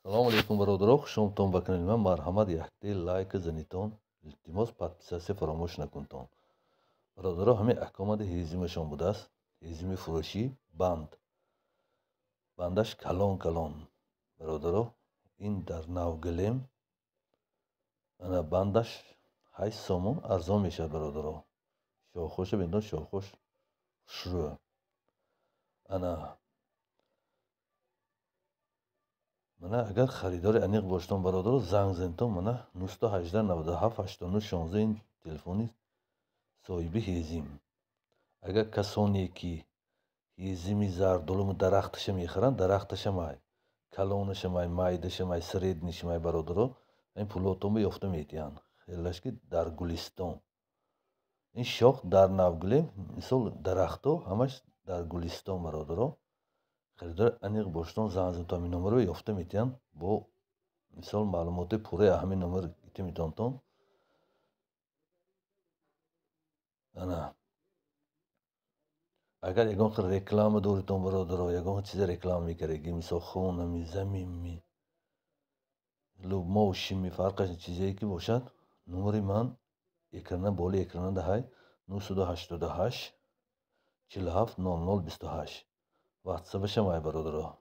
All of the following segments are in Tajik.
Салому алейкум, бародаро, хушомадтон ба канали ман. Марҳамат, якте лайк занитон, илтимос, подписаться фаромӯш накунтон. Бародаро, ҳамин акомади ҳезимашон будааст. Ҳезими фурӯшӣ, банд. Бандаш калон калон. Бародаро, ин дар Навгилем. Ана бандаш 8 сомон, арзон мешавад, бародаро. Шохоша бинтон, шохош хушрӯ. Ана мана агар харидори аниқ боштон, бародаро, занг занитон, мана 918 97 89 16, ин телефони соҳиби ҳезим. Агар касоне ки ҳезими зардолуму дарахташа мехаранд, дарахташа май, калонаша май, майдаша май, средниша май, бародаро, ин пулотонро ёфта метиҳанд. Хелаш ки дар Гулистон. Ин шох дар Навгулем, мисол дарахто ҳамаш дар Гулистон, бародаро. Харидори аниқ боштон, занг занитон, ҳамин номерро ёфта метиҳанд. Бо мисол маълумоти пурраи ҳамин номер гирифта метавонтон. Ана агар ягон хел реклама доритон, бародаро, ягон чизе реклама мекардаги, мисол хонами, заминми, мошинми, фарқаш чизее ки бошад, номери ман экрана, болои экрана даҳай 988 47 00 28. Ватсапашам ай, бародаро,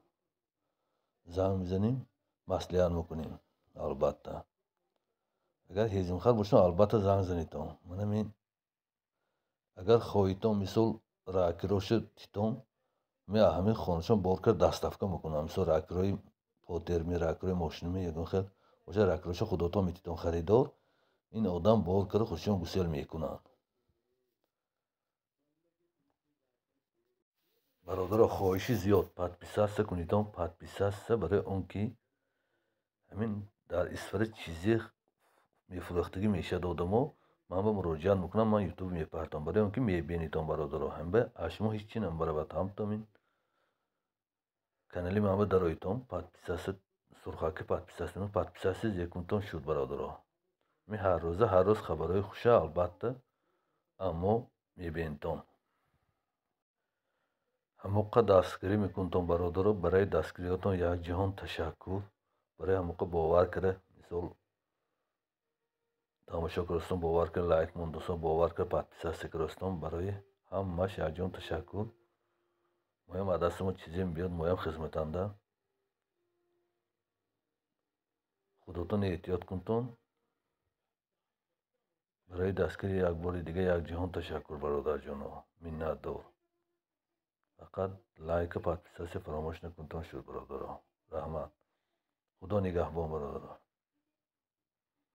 занг мезанем, маслиҳат мекунем. Албатта, агар ҳезимхар бошам, албатта занг занитон. Мана мин агар хоҳитон, мисол ракироша титон, ме ҳамин хонашон бор кард доставка мекунам. Мисол ракирои потерми, ракирои мошинами, ягон хел боша, ракироша худотон метитон, харидор, ин одам бор карда худшон гусел мекунанд. Бародаро, хоҳиши зиёд, подписаться кунитон, подписаться, барои он ки ҳамин дар Исфара чизе мефурӯхтагӣ мешавад, одамо ман ба муроҷиат мекунам, ман ютуб мепартам, барои он ки мебинитон, бародаро, ҳамба аз шумо ҳеҷ чи намебаравад. Ҳамто мин канали ман ба дароитон, подписаться, сурхаки подписаться, подписаться зекунтон шуд, бародаро. Ми ҳар рӯза, ҳар рӯз хабарҳои хуша, албатта, аммо мебинитон. Ҳамоқа дастгирӣ мекунтон, бародаро, барои дастгириҳотон як ҷаҳон ташаккур. Барои ҳамоқа бовар карда, мисол тамошо кардастон, бовар карда лайк мондастон, бовар карда подписаться кардастон, барои ҳамааш як ҷаҳон ташаккур. Моям аз дасти мо чизе мебиёд, моям хизматанда. Худотон эҳтиёт кунтон. Барои дастгирӣ як бори дига як ҷаҳон ташаккур, бародарҷоно, миннатдор. Фақат лайка, подписаться фаромӯш накунтон шуд, бародаро. Раҳмат. Худо нигаҳбон, бародаро.